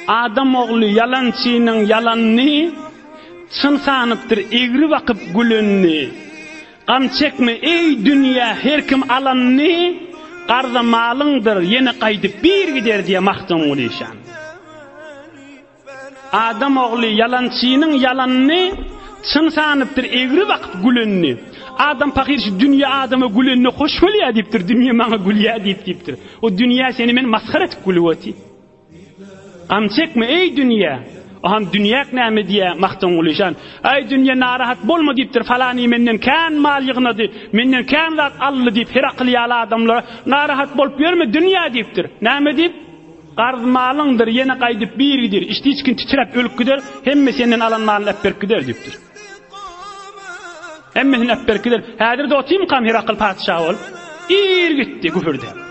Adam ogly ýalançynyň ýalanyny çyn sanypdyr egri bakyp gülenini. Gam çekme eý dünýä her kim alanyny garza malyňdyr ýene gaýdyp bir gider diýýär Magtymguly işan. Adam ogly ýalançynyň ýalanyny çyn sanypdyr egri bakyp gülenini. Adam pahyr şu dünýe adama gülenine hoş bolýar diýipdir dünýe maňa gülýär diýip diýipdir. O dünýä seni men masgara etip gülüp otyr. Gam çekme, eý dünýä! Oham dünýäk näme diýýä, Magtymguly jan? Eý dünýe, narahat bolma diýipdir, falany menden kän mal ýygnady, menden kän zat aldy diýip, her akyl ýaly adamlara, narahat bolup ýörme, dünýä diýipdir. Näme diýip? Garz malyňdyr, ýene gaýdyp bir gider, içdi-içgin titräp ölüp gider, hemme senden alan malyny äpberip gider diýipdir. Hemmesini äpberip gider. Häzir-de otyrmykam Herakl patyşa bolup? Ir gitdi, güpürdi.